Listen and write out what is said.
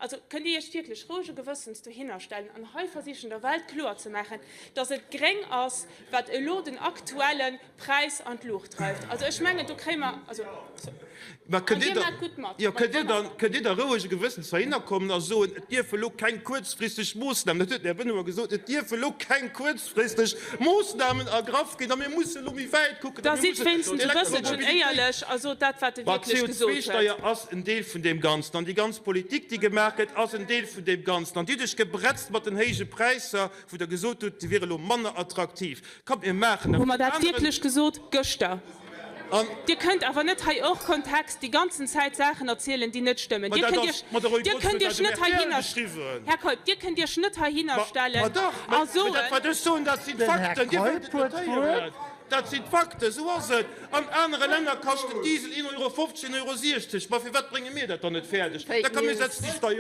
Also kënnt Dir Iech wierklech rouege Gewëssens dohinner stellen an hei versichen der Welt kloerzemaachen, datt et d'Gréng ass, wat elo den aktuelle Präis an d'Luucht dreift? Also ech mengen, do kréie mer, also, Mä an kënnt Dir Dir da, maacht gutt mat. jo, kënnt Dir dann, kënnt Dir da rouege Gewëssens heihinner kommen a soen, et dierfe elo keng kuerzfristeg Moossnamen, dat huet den Här Benoy gesot, et dierfe elo keng kuerzfristeg Moossnamen ergraff ginn a mir musse elo méi wäit kucken a Da mir sidd mussen wéinstens e bësselchen d'Elektromobilitéit. éierlech a sot dat, wat e Ma wierklech gesot huet. d'CO2-Steier ass en Deel vun deem Ganzen an déi ganz Politik, déi gemaach gëtt, ass en Deel vun deem Ganzen. An Dir hutt Iech gebretzt mat den héije Präisser, wou Der gesot hutt, se wiere elo manner attraktiv. Kommt, mir maachen Hu awer mer den dat aneren. wierklech gesot gëschter? An. Dir kënnt awer net hei hors Kontext déi ganzen Zäit Saachen erzielen, déi net stëmmen. Ma Dir dat kënnt ass, Iech, ma de Roy Dir Grotz kënnt huet Iech dat um net rtl heihinner, geschriwwen. Här Keup, Dir kënnt Iech net heihinner Ma, ma stellen dach, a mä soen. dat wat ech soen, dat sinn Den Här d'Fakten. Dir wëllt Keup et huet net d'Wuert. héieren. Dat sinn d'Fakten, esou ass et. An anere Länner kascht den Diesel 1,50 Euro, 1,60 Euro. Ma firwat brénge mir dat dann net fäerdeg? Fake Da komm mir News. setzen déi Steieren.